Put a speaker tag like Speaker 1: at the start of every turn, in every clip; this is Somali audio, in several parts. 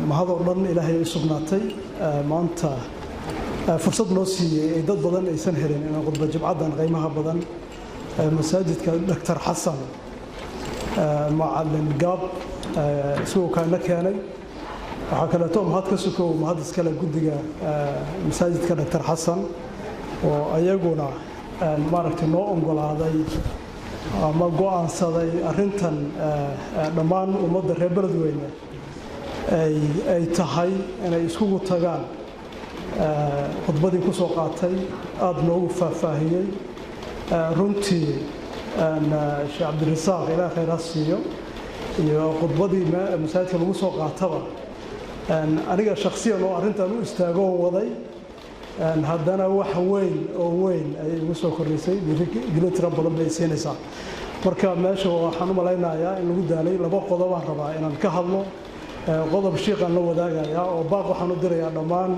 Speaker 1: Mahadoo dhan Ilaahay u sugnaatay maanta fursad noo siiyey ay dad badan aysan helin inaan khudba jimcadan qiimaha badan masaajidka Dr. Xasan Macalin Gaab isagoo kaana keenay. Waxaa kaleeto mahad ka sukow mahad iskale guddiga masaajidka Dr. Xasan oo ayaguna maaragtay noo oggolaaday ama go'aansaday arrintan dhammaan ummadda reer Beledweyne ay tahay inay iskugu tagaan. Khudbadii ku soo qaatay aada noogu faahfaahiyey runtii Sheekh Cabdirasaaq, Ilaah khayr ha siiyo, iyo khudbadii masaajidka lagu soo qaataba, aniga shakhsiyan oo arrintan u istaagoo waday, haddana wax weyn oo weyn ayay igu soo kordhisay, dhiirigelin tiro badan bay siinaysaa. Marka meesha waxaan u malaynayaa in lagu daalay. Laba qodobaan rabaa inaan ka hadlo. Qodob shiiqaan la wadaagayaa oo baaq waxaan u dirayaa dhammaan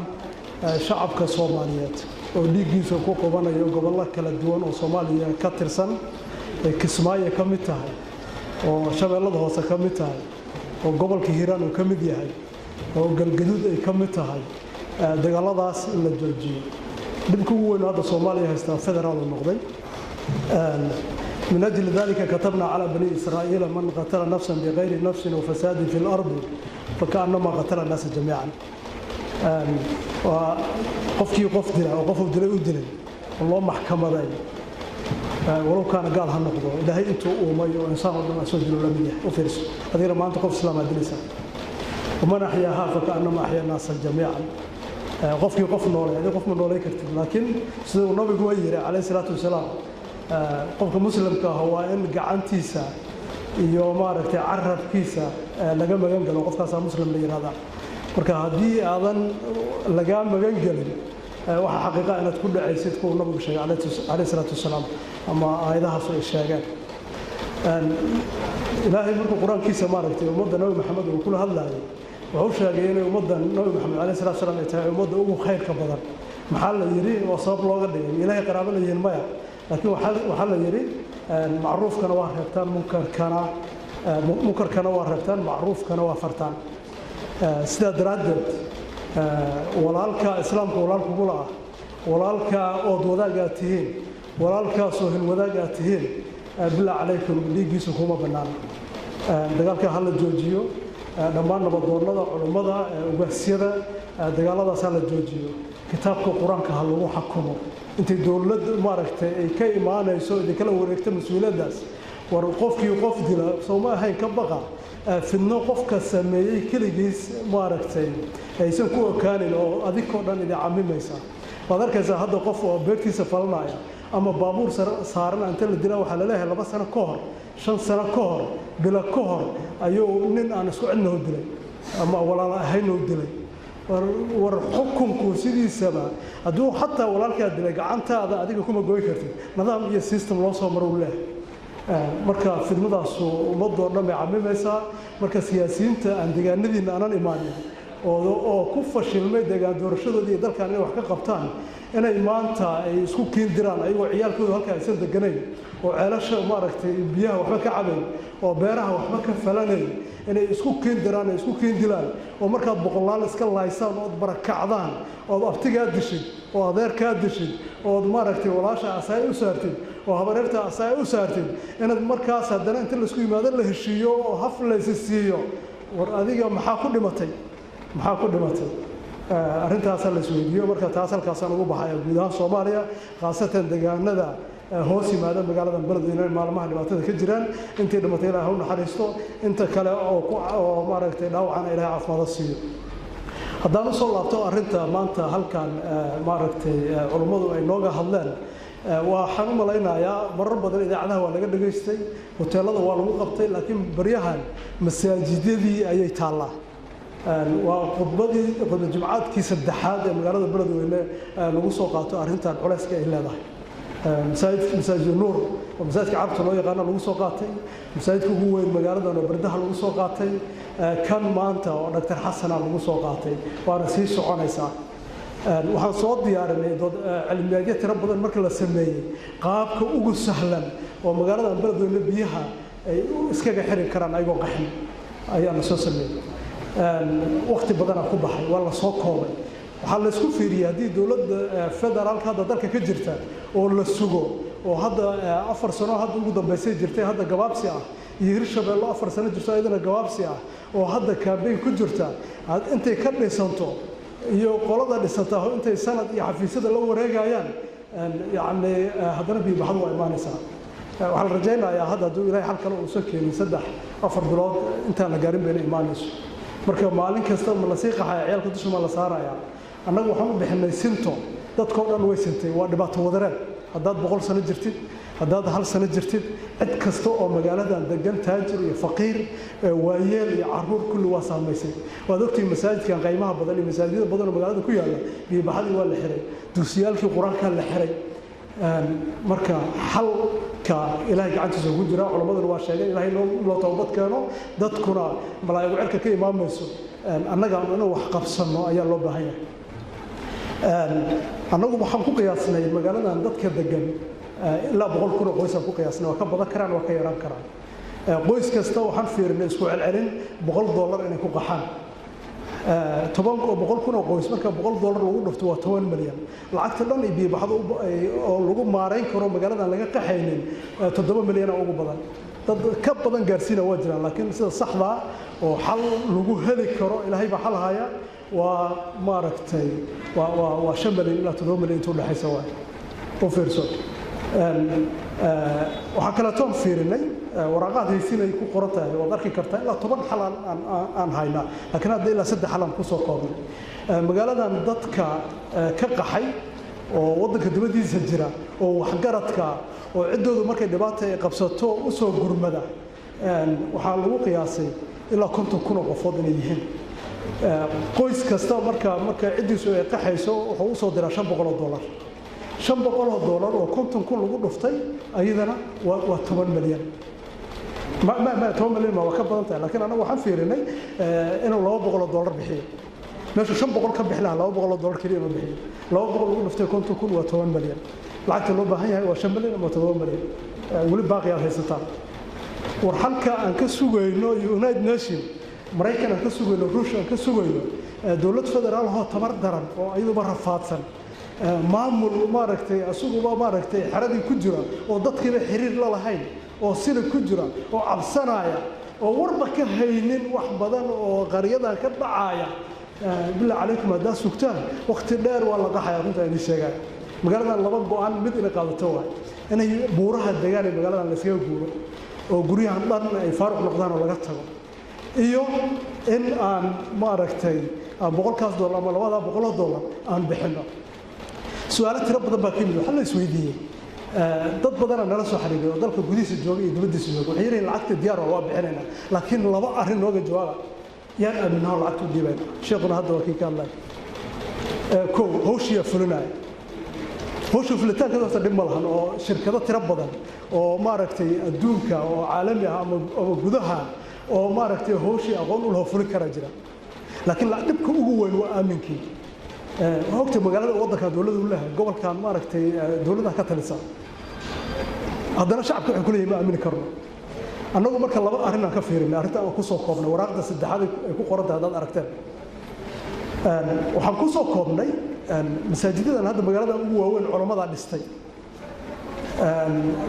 Speaker 1: shacabka Soomaaliyeed oo dhiiggiisa ku qubanayo gobollo kala duwan oo Soomaaliya ka tirsan, ee Kismaayo ka mid tahay, oo Shabeellada Hoose ka mid tahay, oo gobolka Hiiraan uu ka mid yahay, oo Galgaduud ay ka mid tahay, dagaaladaas in la joojiyo. Dhibka ugu weyn hadda Soomaaliya haystaa federaal uu noqday. من أجل ذلك كتبنا على بني إسرائيل من قتل نفسا بغير نفس وفساد في الأرض فكأنما قتل الناس جميعا. Qofkii qof dila oo qof dilay u dilay oo loo maxkamaday, walow kaana gaal ha noqdo, Ilaahay intuu uumay oo insaan oo dhan soo dilo la mid yahay. U fiirso, adigana maanta qof islaamaa dilaysaa. ومن أحياها فكأنما أحيا الناس جميعا. Qofkii qof noolay, adiga qof ma noolay kartid, laakiin sida uu nabigu wa yiri calayhi salaatu wasalaam, qofka muslimka ah waa in gacantiisa iyo maaragtay carabkiisa laga magan galo, qofkaasaa muslim la yidhahdaa. Marka haddii aadan lagaa magan gelin, waxaa xaqiiqa inaad ku dhacaysid kuwa nabigu sheegay calayhi salaatu wasalaam ama aayadahaas ay sheegeen. Ilaahay markuu qur-aankiisa maaragtay ummadda Nabi Maxamed uu kula hadlayay, wuxuu sheegay inay ummaddan Nabi Maxamed calayhi salatu wasalaam ay tahay ummadda ugu khayrka badan. Maxaa la yidhi oo sabab looga dhigay? Ilaahay qaraabo la yihiin? Maya, laakiin waxaa la yidhi macruufkana waa reebtaan, munkarkana waa reebtaan, macruufkana waa fartaan. Sidaa daraaddeed, walaalka islaamka walaalkugula ah, walaalka ood wadaag aad tihiin, walaalkaa soohin wadaag aad tihiin, bilaa calaykum, dhiiggiisu kuma bannaana. Dagaalka ha la joojiyo. Dhammaan nabadoonnada, culummada, ugaasyada, dagaaladaas ha la joojiyo. Kitaabka qur-aanka ha lagu xakumo intay dowlad maaragtay ay ka imaanayso idinkala wareegta mas-uuliyaddaas. War qofkii qof dila sooma ahayn ka baqa fidno qofka sameeyey keligiis maaragtay aysan ku okaanin oo adinkoo dhan idin camimaysa. Waad arkaysaa hadda qof oo beertiisa falanaya ama baabuur saaran inta la dilaa, waxaa laleeyahay 2 sano ka hor, 5 sano ka hor, bilo ka hor ayuu nin aan isku cidnahu dilay ama walaal ahaynuu dilay. War xukunku sidiisaba hadduu xataa walaalkaa dilay, gacantaada adiga kuma goy kartid, nidaam iyo system loo soo maro uu leeyahay. Marka fidmadaasu ummadoo dhan bay camimaysaa. Marka siyaasiyiinta aan deegaanadiina aanan imaanin oo ku fashilmay deegaan doorashadoodii iyo dalkan inay wax ka qabtaan, inay maanta ay isku kiin diraan ayagoo ciyaalkoodu halkaa aysan deganayn oo ceelasha maaragtay biyaha waxba ka cabayn oo beeraha waxba ka falanayn, inay isku kiin diraan, ay isku kiin dilaan, oo markaad boqolaal iska laaysaan ood barakacdaan, ood abtigaa dishid oo adeerkaa dishid, ood maaragtay walaasha asaay u saartid oo habareerta asaay u saartid, inaad markaas haddana inta laisku yimaado la heshiiyo oo haf laysi siiyo. War adiga maxaa ku dhimatay? Maxaa ku dhimatay? Arrintaasaa la isweydiiyo. Marka taas halkaasaan ugu baxaya. Guud ahaan Soomaaliya, khaasatan deegaanada hoos yimaada magaalada Beledweyne, maalmaha dhibaatada ka jiraan, intii dhimatay Ilaah ha u naxariisto, inta kale oo maaragtay dhaawacana Ilahay caafimaado siiyo. Haddaan usoo laabto arrinta maanta halkan maaragtay culummadu ay nooga hadleen, waxaan u malaynayaa marar badan idaacadaha waa laga dhegaystay, hoteelada waa lagu qabtay, laakiin baryahan masaajidadii ayay taallaa. Waa khudbadii khudba jimcaadkii saddexaad ee magaalada Beledweyne lagu soo qaato arrintan culayska ay leedahay. Masaajid, Masaajid Nuur oo masaajidka Carabta loo yaqaano lagu soo qaatay, masaajidka ugu weyn magaaladan oo Bardaha lagu soo qaatay, kan maanta oo Dr. Xasana lagu soo qaatay, waana sii soconaysaa. Waxaan soo diyaarinay dood cilmiyaadyo tiro badan marka la sameeyey qaabka ugu sahlan oo magaaladan Beledweyne biyaha ay iskaga xiri karaan ayagoo qaxin ayaa la soo sameeyey. Waqti badanaa ku baxay, waa la soo koobay. Waxaa la isku fiiriyey haddii dowladda federaalka hadda dalka ka jirta oo la sugo, oo hadda 4 sano hadda ugu dambeysay jirtay, hadda gabaabsi ah, iyo Hirshabeello 4 sano jirto iyadana gabaabsi ah oo hadda campaign ku jirta, intay ka dhisanto iyo qolada dhisata intay sanad iyo xafiisyada la wareegayaan, yacni haddana biibaxadu waa imaanaysaa. Waxaa la rajaynayaa hadda hadduu Ilaahay xal kale uusan keenin, 3-4 bilood intaan la gaarin bayna imaanayso. Marka maalin kasta ma lasii qaxaya, ciyaalka dusha ma la saaraya. Annagu waxaan u bixinay sinto, dadkoo dhan way sintay, waa dhibaato wadareed. Haddaad 100 sano jirtid, haddaad hal sano jirtid, cid kasta oo magaaladan degan, taajir iyo faqiir, waayeel iyo caruur, kulli waa saamaysay. Waad ogtihiin masaajidkan qiimaha badan iyo masaajidada badan oo magaalada ku yaalla biyobaxadii waa la xiray, dugsiyaalkii qur-aankaa la xiray. Marka xalka Ilaahay gacantiisa ku jira, culammaduna waa sheegay Ilaahay loo toobad keeno, dadkuna malaa'igu cirka ka imaamayso. Annaga inuu wax qabsanno ayaa loo baahan yahay. Annagu waxaan ku qiyaasnay magaaladan dadka degan ilaa 100,000 oo qoysaan ku qiyaasnay. Waa ka badan karaan, waa ka yaraan karaan. Qoys kasta waxaan fiirinay isku celcelin $100 inay ku qaxaan. Toban 100,000 oo qoys marka $100 lagu dhufto waa 10 milyan. Lacagta dhan iyo biyobaxda oo lagu maarayn karo magaaladan laga qaxaynin 7 milyan ugu badan. Dad ka badan gaarsiina waa jiraan, laakiin sida saxdaa oo xal lagu heli karo, Ilaahay baa xal haya, waa maaragtay waa 5 milyan ilaa 7 milyan inta udhexaysa. Waay u fiirso. Waxaa kaleetoon fiirinay waraaqaad haysinay ku qoran tahay, waad arki kartaa, ilaa 10 xal aan haynaa, laakiin hadda ilaa saddex xal aan kusoo koobnay. Magaaladan dadka ka qaxay oo waddanka dibaddiisa jira oo waxgaradka oo ciddoodu markay dhibaata ay qabsato u soo gurmada, waxaa lagu qiyaasay ilaa 50,000 oo qofood inay yihiin. Qoys kasta marka ciddiisu ay qaxayso wuxuu usoo diraa $500. $500 oo 50,000 lagu dhuftay ayadana waa 10 milyan. Ma 10 milyan ma waa ka badan tahay, laakiin anagu waxaan fiirinay inuu $200 bixiyo meeshuu 500 ka bixi lahaa, $200 keliya inuu bixiyo. 200 lagu dhuftay 50,000 waa 10 milyan. Lacagta loo baahan yahay waa 5 milyan ama 7 milyan. Weli baaqi aad haysataan. War halka aan ka sugayno United Nation, Maraykan aan ka sugayno, Ruush aan ka sugayno, dowlad federaal oo tabar daran oo iyaduba rafaadsan, maamul maaragtay asuguba maaragtay xeradii ku jira oo dadkiiba xiriir la lahayn oo sida ku jira oo cabsanaya oo warba ka haynin wax badan oo qaryadan ka dhacaya, billah calaykum, haddaa sugtaan waqti dheer waa la qaxaya. Runta idin sheegaan, magaaladan laba go'aan mid inay qaadato waay: inay buuraha degaan ee magaaladan la iskaga guuro oo guryahan dhan ay faaruq noqdaan oo laga tago, iyo in aan maaragtay aan boqolkaas dollar ama labadaa boqoloo dollar aan bixinno. Su-aalo tiro badan baa ka yimid. Waxaa la isweydiiyey, dad badanaa nala soo xiriiray oo dalka gudihiisa jooga iyo dibaddiisa jooga, waxay yidhahiin lacagta diyaar waa bixinaynaa, laakiin laba arrin nooga jawaaba: yaan aaminaho lacagta u dhiibayna? Sheekhuna hadda waa kii ka hadlaya. Kow, hawshiyaa fulinaya. Hawsha fulitaankeeda horta dhib ma lahan, oo shirkado tiro badan oo maaragtay adduunka oo caalami ah ama gudaha oo maaragtay hawshii aqoon u laho fulin karaa jira, laakiin dhibka ugu weyn waa aaminkii. Waa ogtay magaalada waddanka dowladda u leeyahay, gobolkan maaragtay dowladda ka talisa, haddana shacabka waxay ku leeyihin ma aamini karno annagu. Marka laba arrin aan ka fiirinay arrinta aan ku soo koobnay waraaqda saddexaad ay ku qoran tahay haddaad aragteen, waxaan ku soo koobnay masaajidadan hadda magaalada ugu waaweyn culammadaa dhistay,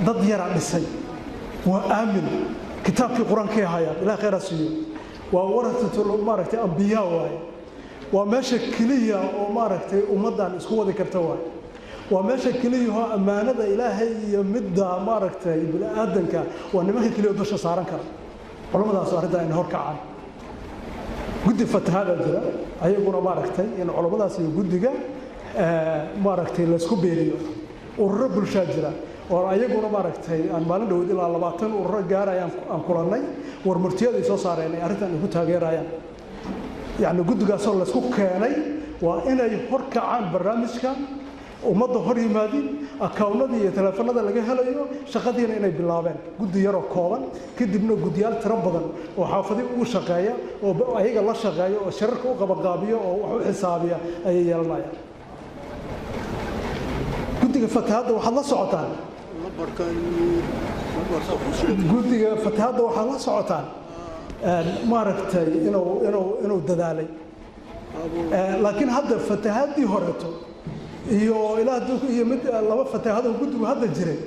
Speaker 1: dad yaraa dhisay, waa aamin, kitaabkii qur-aankay hayaan, Ilaah khayraa siiyo, waa warasatul maaragtay ambiyaa waaye, waa meesha keliya oo maaragtay ummaddan isku wadi karta waaye, waa meesha keliya oo ammaanada Ilaahay iyo midda maaragtay bini-aadanka waa nimanka keliya oo dusha saaran kara. Culammadaas arrintaa inay horkacaan. Guddi fatahaada jira, ayaguna maaragtay in culammadaas iyo guddiga maaragtay laysku beeriyo. Ururo bulshaa jira oo ayaguna maaragtay aan maalin dhaweyd ilaa 20 ururo gaaraya aan kulannay, war murtiyaday soo saareen ay arrintan ay ku taageerayaan. Yacni guddigaasoo laysku keenay waa inay horkacaan barnaamijkan, ummadda hor yimaadin, akawnadii iyo teleefanada laga helayo, shaqadiina inay bilaabeen guddi yaroo kooban, kadibna guddiyaal tiro badan oo xaafadi ugu shaqeeya oo ayaga la shaqeeya oo shirarka u qabaqaabiya oo wax u xisaabiya ayay yeelanayaan. Guddiga fatahaadda waxaad la socotaan, guddiga fatahaadda waxaad la socotaan Maaragtay, inuu dadaalay. Laakiin hadda fatahaadii horeeto iyo ilaa iyo mid laba fatahaadoo guddigu hadda jiray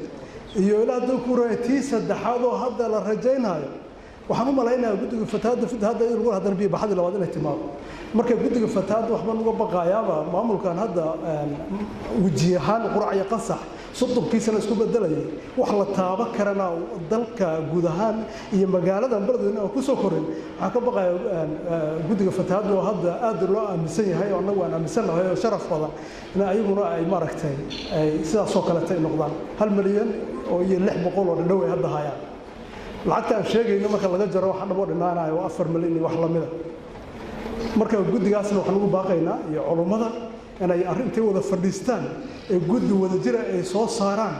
Speaker 1: iyo ilaa hadduu ku raay tii saddexaad oo hadda la rajaynayo, waxaan u malaynayaa guddiga fatahaadda hadda in lagu haddana biyo baxadii labaad inay timaado. Marka guddiga fatahaadda waxbaan uga baqayaaba maamulkan hadda weji ahaan qurac iyo qasax 30kii sano isku bedelayay, wax la taaban karana dalka guud ahaan iyo magaalada Beledweyne aan kusoo korin. Waxaan ka baqayaa guddiga fatahaadda oo hadda aad loo aaminsan yahay oo annagu aan aaminsannahay oo sharaf badan in ayaguna ay maaragtay ay sidaasoo kaleta ay noqdaan. 1 milyan oo iyo 600 oo dhadhow ay hadda hayaan. Lacagta aan sheegayno marka laga jaro, waxa dhabo dhinaanayo waa 4 milyan iyo wax lamida. Marka guddigaasna waxaan ugu baaqaynaa iyo culummada inay arrintii wada fadhiistaan ee guddi wada jira ay soo saaraan,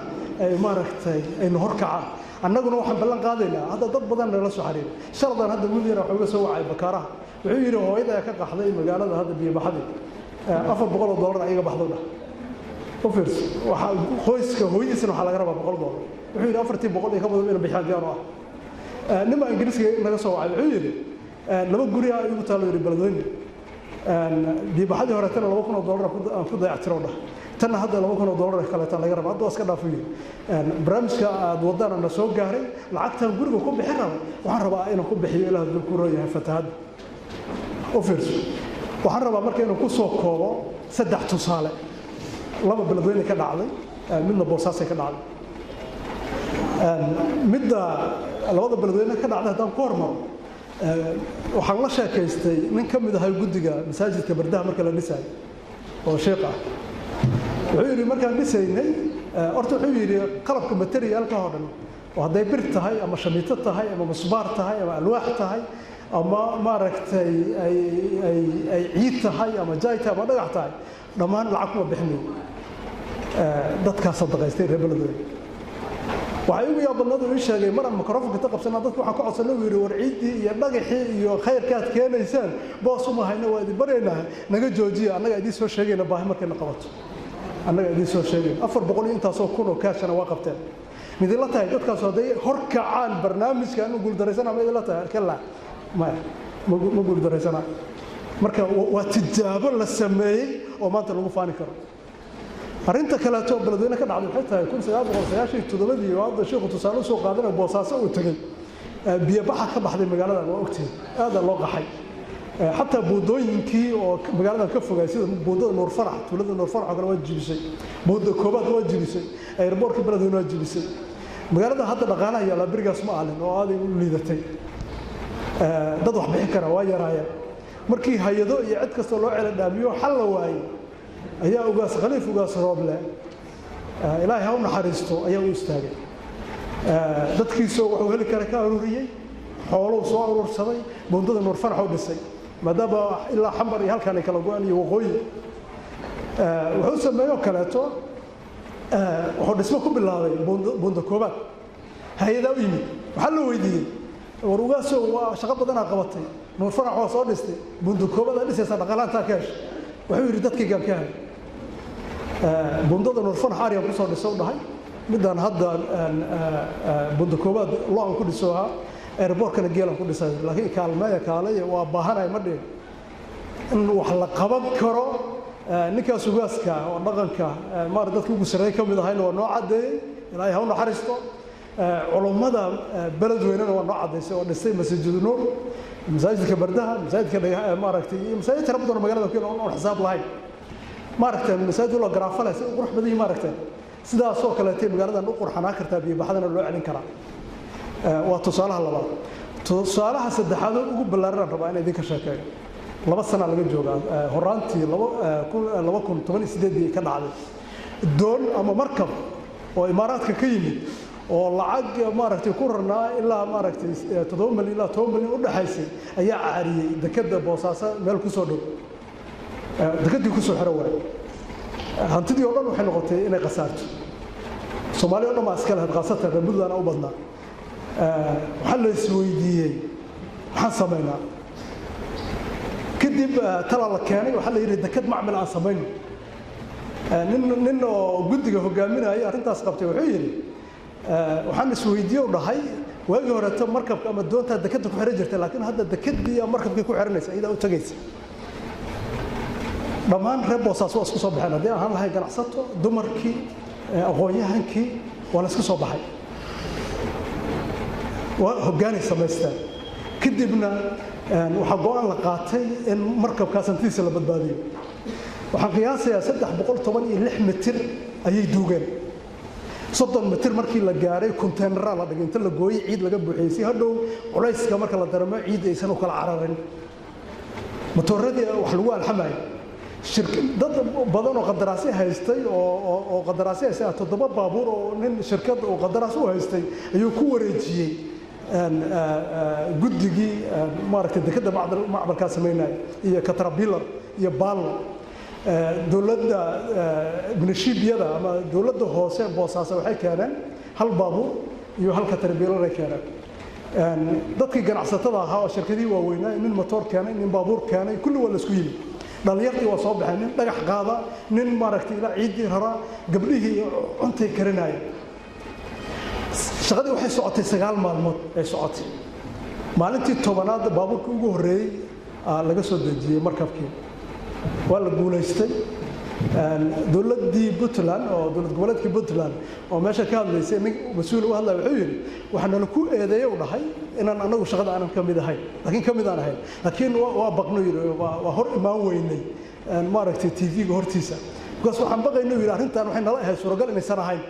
Speaker 1: ay maaragtay ayna horkacaan. Annaguna waxaan ballan qaadaynaa, hadda dad badan nala soo xariiray shaladan, hadda wiil yar wuxuu iga soo wacay Bakaaraha, wuxuu yidhi hooyada ayaa ka qaxday magaalada hadda biyo baxadii, $400 ayaga baxdo dhah. U fiirso, waxaa qoyska hooyadiisna waxaa laga rabaa $100. Wuxuu yidhi 400 iyo ka badan inuu bixiyaan diyaar u ah. Nin baa Ingiriiska naga soo wacay, wuxuu yidhi laba guri ah igu taalo, yidhi, Beledweyne. Biyobaxadii horeetana $2,000 aan ku dayactiro dhah, tanna hadda $2,000 kaleeta laga raba. Hadda waa iska dhaafo, yidhi, barnaamijka aad waddaana na soo gaaray, lacagtaan guriga ku bixin raba waxaan rabaa inaan ku bixiyo ilaa hadduu ku roon yahay fatahadda. U fiirso, waxaan rabaa marka inaan ku soo koobo saddex tusaale: laba Beledweyne ka dhacday, midna Boosaasay ka dhacday. Midda labada Beledweyne ka dhacday haddaan ku hormaro, waxaan la sheekaystay nin ka mid ahay guddiga masaajidka Bardaha marka la dhisaayo oo sheekh ah. Wuxuu yidhi markaan dhisaynay horta, wuxuu yidhi, qalabka materialka oo dhan oo hadday bir tahay ama shamiito tahay ama musbaar tahay ama alwaax tahay ama maaragtay ay ciid tahay ama jaay tahay ama dhagax tahay, dhammaan lacag kuma bixinayo, dadkaa sadaqaystay reer Beledweyne. Waxay ugu yaab badnayd uu ii sheegay, maraan mikrofonka ta qabsanaa dadka waxaan ka codsanay, uu yidhi, war ciiddii iyo dhagaxii iyo khayrkaad keenaysaan boos uma hayna, waa idin baryaynaa, naga joojiya, annaga idiin soo sheegayna baahi markayna qabato, annaga idiin soo sheegayna. 400 iyo intaasoo kun oo kaashana waa qabteen. Midinla tahay dadkaasu hadday hor kacaan barnaamijka anu guuldarraysana ma idinla tahay? Kala maya, ma guuldarraysana. Marka waa tijaabo la sameeyey oo maanta lagu faani karo. Arrinta kaleeto Beledweyne ka dhacday waxay tahay 1997dii oo hadda sheikhu tusaale usoo qaadanayo Boosaaso uu tegey, biyobaxa ka baxday magaaladan waa ogtihin, aadaa loo qaxay. Xataa buundooyinkii oo magaaladan ka fogay sida buundada Nuur Farax, tuulada Nuur Farax oo kale waa jibisay, buunda koobaad waa jibisay, airportka Beledweyne waa jibisay. Magaalada hadda dhaqaalaha yaallaa berigaas ma alin oo aaday u liidatay, dad wax bixin kara waa yaraayeen. Markii hay-ado iyo cid kastoo loo cela dhaamiyo xal la waayey, ayaa Ugaas Khaliif Ugaas Rooble, Ilaahay ha u naxariisto, ayaa u istaagay. Dadkiisoo wuxuu heli kara ka aruuriyey, xooluu soo aruursaday, buundada Nuur Farax u dhisay, maadaama ilaa Xambar iyo halkaan ay kala go-aan iyo waqooyi. Wuxuu sameeyoo kaleeto, wuxuu dhismo ku bilaabay buunda koobaad. Hay-adaa u yimid, waxaa la weydiiyey, war ugaasow, waa shaqo badanaa qabatay, Nuur Farax waa soo dhistay, buunda koobaad aa dhisaysaa, dhaqaalaantaa ka heshay? Wuxuu yidhi dadkaygaan ka helay. Buundada Nuur Farax aryan kusoo dhiso u dhahay, midaan hadda buunda koobaad lo-an ku dhiso ahaa, airportkana geelan ku dhisay, laakiin kaalmeeya, kaalaya, waa baahanay ma dhihin. In wax la qaban karo ninkaas ugaaska oo dhaqanka maara dadka ugu sarreey ka mid ahayna waa noo caddeeyey, Ilaahay ha u naxariisto. Culummada Beledweynena waa noo caddaysay oo dhisay Masjidu Nuur, masaajidka Bardaha, masaajidka dhagax maaragtay iyo masaajid tira badan oo magaalada ku yaal oon xisaab lahayn. Maaragtay, masaajid loo garaafo leh si u qurux badan yihiin, maaragtay, sidaasoo kaleetay magaaladan u qurxanaa kartaa, biyo baxdana loo celin karaa. Waa tusaalaha labaad. Tusaalaha saddexaad oo ugu ballaaran rabaa in idinka sheekeeyo, 2 sana laga joogaa, horaantii 2018dii ka dhacday, doon ama markab oo Imaaraadka ka yimid oo lacag maaragtay ku rarnaa ilaa maaragtay 7 milyan ilaa 10 milyan u dhexaysay ayaa caariyey dekedda Boosaaso meel ku soo dhow. Dekeddii kusoo xiro waay, hantidii oo dhan waxay noqotay inay khasaarto. Soomaaliya o dhan baa iska lahayd, khaasatan reer Puntland u badnaa. Waxaa la isweydiiyey, maxaan samaynaa kadib? Talaa la keenay, waxaa la yidhi deked macmil aan samayno. Nin oo guddiga hogaaminaya arrintaas qabtay wuxuu yidhi, waxaan isweydiiye u dhahay, Waagii horeeto markabka ama doontaa dekadda ku xiran jirtay, laakiin hadda dekedii markabkii ku xiranaysa, iyadaa u tagaysa. Dhammaan reer Boosaaso waa isku soo baxeen, haddii ahaan lahay ganacsato, dumarkii, aqoon-yahankii, waa la isku soo baxay, waa hoggaanay samaysteen. Kadibna waxaa go'aan la qaatay in markabkaas hantidiisa la badbaadiyo. Waxaan qiyaasayaa 316 mitir ayay duugeen. 30 mitir markii la gaaray, konteenaraa la dhigay, inta la gooyey ciid laga buuxiyey, si hadhow culayska marka la daramo ciid aysan u kala cararin. Matooradii wax lagu alxamayay, dad badan oo qandaraasyo haystay oo qandaraasyo haystay, 7 baabuur oo nin shirkad oo qandaraas u haystay ayuu ku wareejiyey guddigii maaragtay dekadda macmalkaa samaynaya, iyo caterpillar iyo baallo. Dowladda minishiibiyada ama dowladda hoose Boosaaso waxay keeneen hal baabuur iyo hal caterpillar ay keeneen. Dadkii ganacsatada ahaa oo shirkadihii waaweynaa, nin matoor keenay, nin baabuur keenay, kulli waa la isku yimid. Dhalinyartii waa soo baxeen, nin dhagax qaada, nin maaragtay ilaa ciiddii raraa, gabdhihii cuntay karinaya. Shaqadii waxay socotay 9 maalmood ay socotay. Maalintii 10aad baabuurkii ugu horreeyey laga soo dejiyey markabkii, waa la guulaystay. Dowladdii Puntland oo dowlad goboleedkii Puntland oo meesha ka hadlaysay, nin mas-uul u hadlaya wuxuu yidhi, waxaa nala ku eedeeyey, u dhahay, inaan anagu shaqada aanan ka mid ahayn, laakiin ka mid aan ahayn, laakiin waa baqno, yidhi, waa hor imaan weynay maaragtay TV-ga hortiisa, because waxaan baqayna, yidhi, arrintan waxay nala ahayd suuragal inaysan ahayn.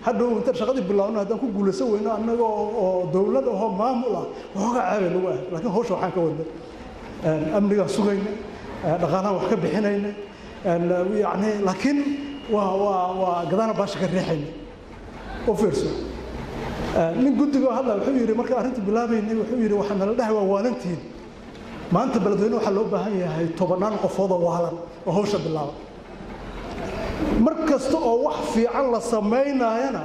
Speaker 1: Hadhow intaan shaqadii bilaawno haddaan ku guulaysan weyno annaga oo dowlad ahoo maamul ah, waxoogaa ceebay nagu ahayd. Laakiin hawsha waxaan ka wadnay amnigaan sugayna, dhaqaalahan wax ka bixinayna, yani laakiin waa gadaana baasha ka riixayna. U fiirso, nin guddiga oo hadla wuxuu yidhi, marka arrinta bilaabaynay, wuxuu yidhi, waxaa nala dhahay waa waalantihiin. Maanta beledweyne waxaa loo baahan yahay tobannaan qofood oo waalan oo hawsha bilaaba. Mar kasta oo wax fiican la samaynaayana,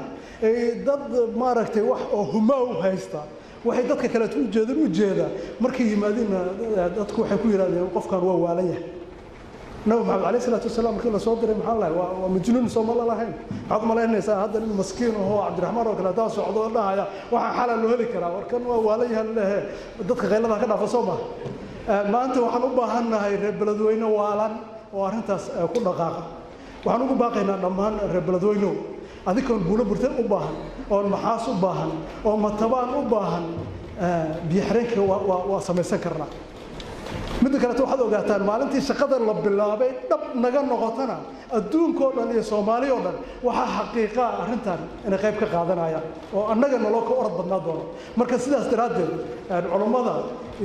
Speaker 1: dad maaragtay wax oo humaaw haysta waxay dadka kaleeto ujeedan u jeeda markay yimaadeenna, dadku waxay ku yidhahdeen qofkan waa waalan yahay. Nabi Maxamed calayhi salaatu wasalaam markii la soo diray maxaa lahay? Waa majnuun, soo ma lalahayn? Maxaad umalaynaysaa hadda nin maskiin ahoo Cabdiraxmaan oo kale hadaa socdo oo dhahaya waxaan xalaa loo heli karaa, warkan waa waalan yahay lehe, dadka qayladaha ka dhaafa, soo maha? Maanta waxaan u baahannahay reer beledweyne waalan oo arrintaas ku dhaqaaqa. Waxaan ugu baaqaynaa dhammaan reer beledweynow, adinkoon Buulo Burte u baahan, oon Maxaas u baahan, oo Matabaan u baahan, biyo xireenka waa samaysan karnaa. Midda kaleeto, waxaad ogaataan maalintii shaqada la bilaabay dhab naga noqotana, adduunkao dhan iyo Soomaali oo dhan waxaa xaqiiqaa arrintan inay qayb ka qaadanayaan oo annaga naloo ka orod badnaa doono. Marka sidaas daraaddeed culummada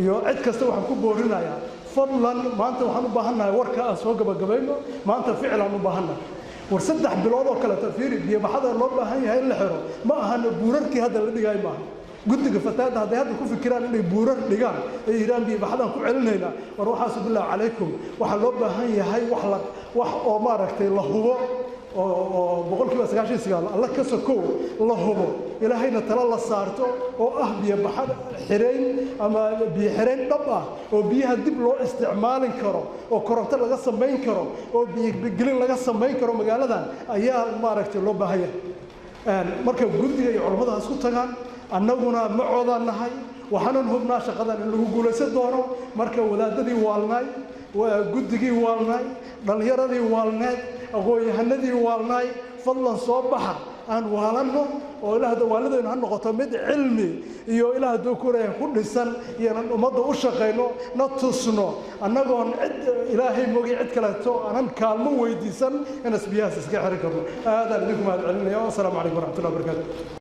Speaker 1: iyo cid kasta waxaan ku boorinayaa, fadlan, maanta waxaan u baahannahay warka aan soo gabagabayno, maanta ficil aan u baahannahay. War 3 bilood oo kaleeto fiiri, biyobaxada loo baahan yahay in la xiro ma ahana buurarkii hadda la dhigaayo maaha. Guddiga fatahaadda hadday hadda ku fikiraan inay buurar dhigaan ay yidhahaan biyobaxadaan ku celinaynaa, war waxaasu billah calaykum. Waxaa loo baahan yahay wax la wax oo maaragtay la hubo oo 99% alla ka sokow la hubo, Ilaahayna tala la saarto, oo ah biyobaxa xirayn ama biyo xirayn dhab ah oo biyaha dib loo isticmaalin karo, oo koronto laga samayn karo, oo biyogelin laga samayn karo magaaladan ayaa maaragtay loo baahan yahay. Marka guddiga iyo culammada ha isku tagaan, annaguna ma coodaan nahay, waxaanan hubnaa shaqadan in lagu guulaysan doono. Marka wadaadadii waalnaay, guddigii waalnaay, dhallinyaradii waalneed, aqoon-yahanadii waalnaay, fadlan soo baxa, aan waalanno, oo ilaah waalidaynu ha noqoto mid cilmi iyo ilaah hadduu kureeya ku dhisan, iyonan ummadda u shaqayno, na tusno annagoon cid Ilaahay mogi cid kaleeto aanan kaalmo weydiisan in asbiyahaas iska xirin karno. Aadaan idinku mahad celinaya. Assalaamu calaykum waraxmatullahi wabarakaatu.